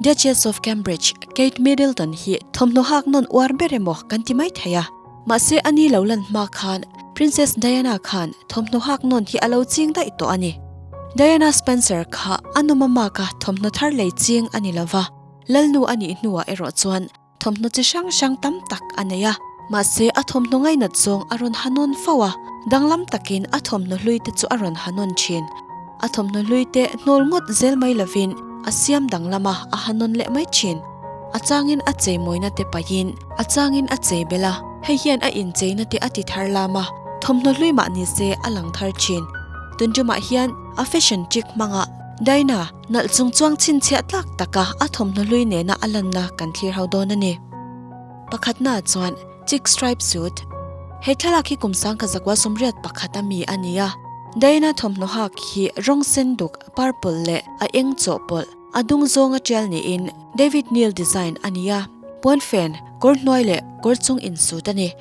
Duchess of Cambridge, Kate Middleton hi thawmhnaw hak nawn uar ber emaw kan ti mai thei a. Mahse a ni lo lan hma khan Princess Diana khan thawmhnaw hak nawn hi a lo ching daih tawh a ni. Diana Spencer kha a nawm a mak a thawmhnaw thar lei ching a ni lova, Lalnu a nih hnuah erawh chuan Thawmhnaw chi hrang hrang tam tak a nei a, mahse a thawmhnaw ngainat zawng a rawn ha nawn fo a, danglam takin a thawmhnaw hlui te chu a rawn ha nawn thin. A thawmhnaw hlui te hnawl ngawt zel mai lovin a siam danglam a, a ha nawn leh mai thin. A changin a chei mawina te paihin a changin a chei belh a, hei hian a incheina te a ti thar lam a, thawmhnaw hlui mah ni se a lang thar thin. Tun tumah hian a fashion trick hmangah Diana, Nalh chung chuang chhinchhiah tlak taka a thawmhnaw hlui nena a lanna kan thlir ho dawn a ni. Pakhatnaah chuan Chic Stripe Suit. He thlalak hi kum sangkhat zakua 81 a mi a ni a. Diana thawmhnaw hak hi rawng sen duk, purple, leh a eng chawhpawlh, a dung zawnga tial niin David Neal design a ni a. Puanfen, kawr hnuai leh kawr chung insut a ni.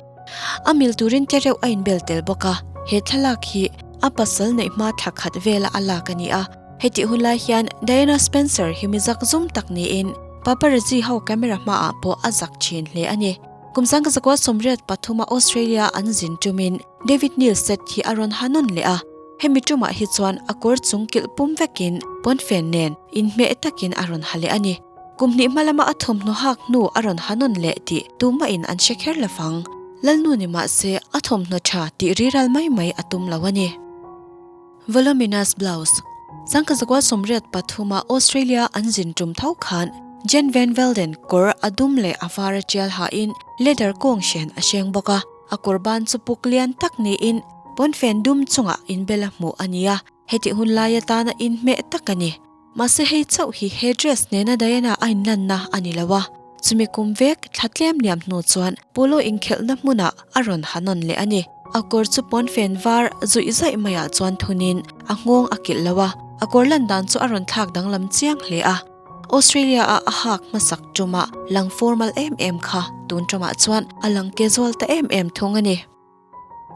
A mil turin te reuh a inbel tel bawk a. He thlalak hi a pasal neih hma thla khat vela a lak a ni a. Hetih hun lai hian Diana Spencer hi mi zak zum tak niin paparazzi ho camera hmaah pawh a zak thin hle a ni. Kum sangkazakua 83 a Australia an zin tumin David Neal set hi a rawn ha nawn leh a, hemi tumah hi chuan a kawr chung kilh pum vekin pawnfen nen inhmeh takin a rawn ha leh a ni. Kum hnih hma lama a thawmhnaw hak hnu a rawn ha nawn leh tih tumahin an hre kher lovang. Lalnu ni mahse a thawmhnaw tha tih riral mai mai a tum lo a ni. Voluminous Blouse, Sangkazakua 83 a Australia an zin tum tho khan Jen Van Velden kawr a dum leh a var a tial hain leather kawng hren a hreng bawk a, a kawr ban chu puk lian tak niin pawnfen dum chungah inbel a hmuh a ni a, hetih hun lai atana inhmeh tak a ni. Mahse hei chauh hi he dress nena Diana a inlanna a ni lo a, chumi kum vek thla tlem liam hnu chuan polo inkhelhna hmunah a rawn ha nawn leh a ni. A kawr chu pawnfen var zuih zaih maiah chuan thunin a nghawng a kilh lo a, a kawr lan dan chu a rawn thlak danglam chiang hle a. Australia a a hak hmasak tumah lang formal em em kha tun tumah chuan a lang casual ta em em thung a ni.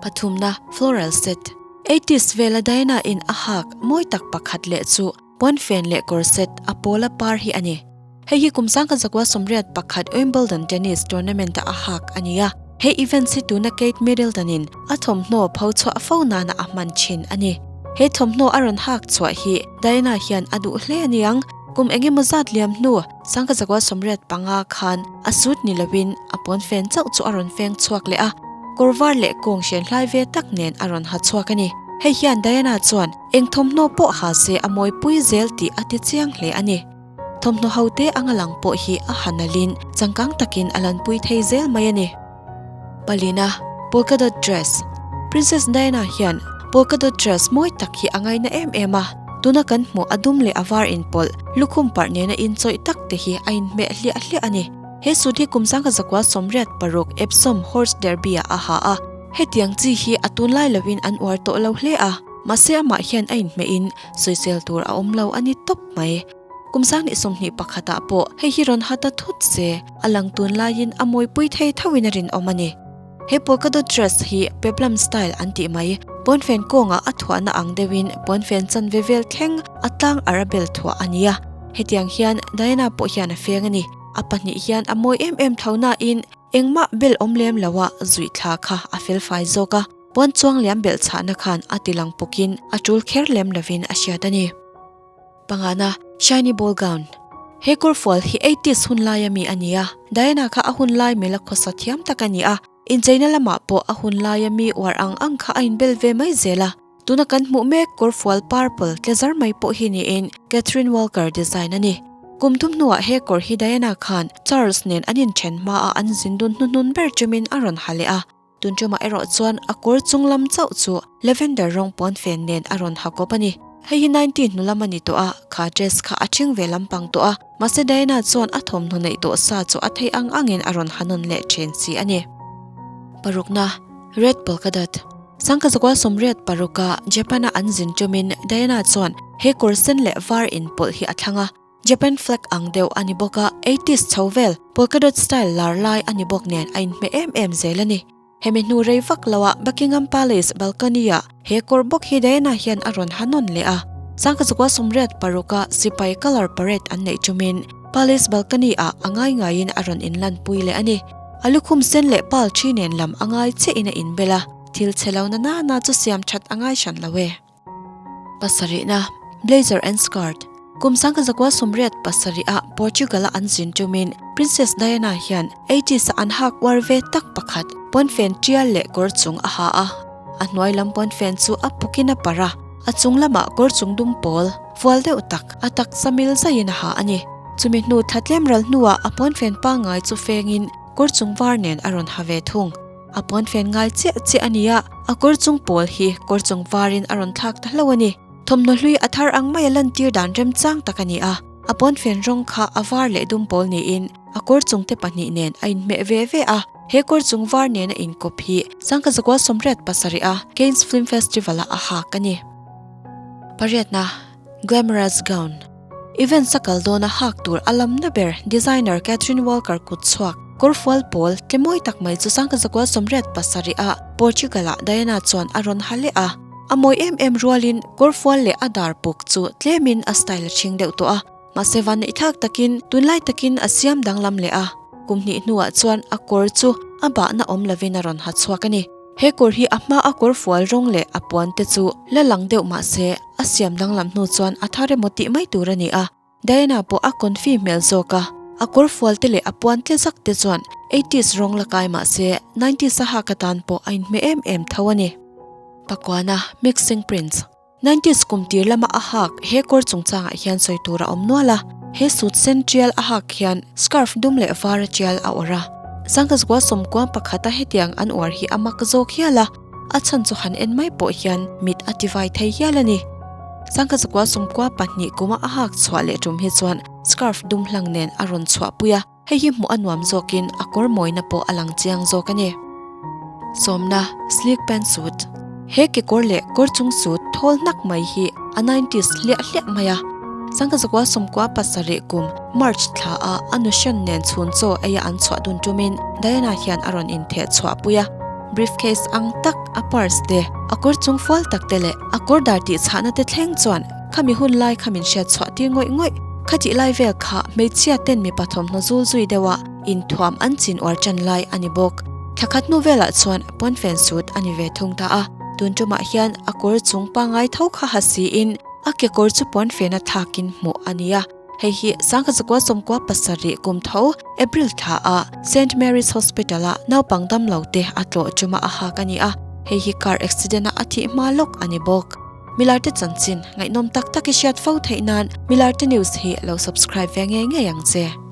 Pathumna, Floral set. Eighties vela Diana in a hak mawi tak pakhat leh chu puanfen leh kawr set a pawla par hi a ni. Hei hi kum 1981 Wimbledon tennis tournament a a hak a ni a. He events hi tuna Kate Middleton in a thawmhnaw pho chhuah fo nana a hman thin a ni. He thawmhnaw a rawn hak chhuah hi Diana hian a duh hle a niang. Kum engemaw zat liam hnu 1985 khan a suit ni loin a pawnfen chauh chu a rawn feng chhuak leh a, kawr var leh kawng hren hlai ve tak nen a rawn ha chhuak a ni. Hei hian Diana chuan eng thawmhnaw pawh ha se a mawipui zel tih a ti chiang hle a ni. Thawmhnaw ho te anga lang pawh hi a ha nalhin changkang takin a lanpui thei zel mai a ni. Palina, Polka dot dress. Princess Diana hian polka dot dress mawi tak hi a ngaina em em a, tuna kan hmuh a dum leh a var inpawlh lukhum parh nena inchawih tak te hi a inhmeh hliah hliah a ni. He suit hi kum 1986 Epsom Horse Derby ah a ha a, hetiang chi hi a tunlai loin an uar tawh lo hle a, mahse amah hian a inhmehin sawisel tur a awm lo a ni tawp mai. Kum 2021 ah pawh hei hi rawn ha ta thut se, a lang tun laiin a mawipui thei thoin a rinawm a ni. He polka dot dress hi peplum style an tih mai, pawnfen kawngah a thuahna ang deuhin pawnfen chanve vel thleng a tlang ar a bel thuah a ni a. Hetiang hian Diana pawh hian a feng a ni. A pahnih hian a mawi em em tho nain engmah bel awm lem loa zuih thla kha a felfai zawk a, pawn chuang liam belh chhahna khan a ti lang pukin a tul kher lem lovin a hriat a ni. Pangana, Shiny ball gown. He kawrfual hi eighties hun laia mi a ni a, Diana kha a hun lai mela khawsa thiam tak a ni a, incheina lamah pawh a hun laia mi uar ang ang kha a inbel ve mai zel a. Tuna kan hmuh mek kawrfual purple tle zar mai pawh hi niin Catherine Walker design a ni. Kum thum hnuah he kawr hi Diana khan Charles nen an inthen hmaah an zin dun hnuhnun ber tumin a rawn ha leh a. Tun ṭumah erawh chuan a kawr chung lam chauh chu lavender rawng pawnfen nen a rawn ha kawp a ni. Hei hi nineteen hnu lam a ni tawh a, kha dress kha a ṭhing ve lampang tawh a, mahse Diana chuan a thawmhnaw neih tawh sa chu a thei ang angin a rawn ha nawn leh ṭhin si a ni. Parukna, Red polka dot. Sangkazakua 86 a Japan-a an zin ṭumin Diana chuan he kawr sen leh var inpawlh hi a thlang a, Japan flag ang deuh a ni bawk a, eighties chho vel polka dot style lar lai a ni bawk nen a inhmeh em em zel a ni. Hemi hnu rei vak loah Buckingham Palace balcony-ah he kawr bawk hi Diana hian a rawn ha nawn leh a. Sangkazukua 86 a sipai colour parade an neih tumin Palace balcony-ah a ngai ngaiin a rawn inlanpui leh a ni. A lukhum sen leh pal thi nen lam a ngai chiahin a inbel a, thil chhe lo na nana chu siam that a ngai hran lo e. Pasarihna, Blazer and Skirt, Kum 1987 ah Portugal-a an zin tumin Princess Diana hian eighties a an hak uar ve tak pakhat pawnfen tial leh kawr chung a ha a. A hnuai lam pawnfen chu a pukin a parh a, a chung lamah kawr chung dum pawl fual deuh tak a taksa mil zaiin a ha a ni. Chumi hnu thla tlem ral hnuah a pawnfen pangngai chu fengin kawr chung var nen a rawn ha ve thung. A pawnfen ngai chiah chiah a ni a, a kawr chung pawl hi kawr chung varin a rawn thlak ta hlauh a ni. Thawmhnaw hlui a thar ang maia lantir dan remchang tak a ni a, a pawnfen rawng kha a var leh dum pawl niin a kawr chung te pahnih nen a inhmeh ve ve a. He kawr chung var nena inkawp hi Sangkazakua 87 a Cannes Film Festival-a a hak a ni. Pariatna, Glamorous Gown. Events a kal dawna hak tur a lamna ber designer Catherine Walker kut chhuak kawrfual pawl tle mawi tak mai chu Sangkazakua 87 ah Portugal ah Diana chuan a rawn ha leh a. A mawi em em rualin kawrfual leh a dar puk chu tlemin a style a chhing deuh tawh a. Mahse vanneih thlak takin tunlai takin a siam danglam leh a. Kum hnih hnuah chuan a kawr chu a bahna awm lovin a rawn ha chhuak a ni. He kawr hi a hma a kawr fual rawng leh a puan te chu la lang deuh mahse a siam danglam hnu chuan a thar emaw tih mai tur a ni a. Diana pawh a confi hmel zawk a, a kawr fual te leh a puan tle zak te chuan eighties rawng la kai mahse nineties a hak atan pawh a inhmeh em em tho a ni. Pakuana Mixing Prints. Nineties kum tir lama a hak he kawr chungchangah hian sawi tur a awm nual a, he suit sen tial a hak hian scarf dum leh var a tial a awrh a. Sangkazukua sawmkua pakhata hetiang an uar hi a mak zawk hial a, a chhan chu han en mai pawh hian mit a tivai thei hial a ni. Sangkazukua 14 kuma a hak chhuah leh tum hi chuan scarf dum hlang nen a rawn chhuahpui a. Hei hi hmuh a nuam zawkin a kawr mawina pawh a lang chiang zawk a ni. Sawmna, Sleek pant suit. He kekawr leh kawr chung suit thawl hnak mai hi a nineties hliah hliah mai a. Sangkazakua 17 kum March thla a a nuhran nen chhun chaw eia an chhuah dun tumin Diana hian a rawn intheh chhuahpui a. Briefcase ang tak a purse te, a kawr chung fual tak te leh a kawr dar tih chhahna te thleng chuan Khami hun lai kha min hriat chhuah tir ngawih ngawih. Khatih lai vel kha hmeichhia ten mipa thawmhnaw zul zui deuha inthuam an chin uar tan lai a ni bawk. Thla khat hnu velah chuan pawnfen sut a ni ve thung ta a. Tun tumah hian a kawr chung pangngai tho kha ha siin a kekawr chu pawnfena thlakin hmuh a ni a. Hei hi Sangkazakua 97 kum tho April thla a Saint Mary's Hospital a naupang damlo te a tlawh tuma a hak a ni a. Hei hi car accident a a thih hma lawk a ni bawk. Milarte chanchin ngaihnawm tak tak i hriat fo theih nan Milarte News hi lo subscribe ve ngei ngei ang che.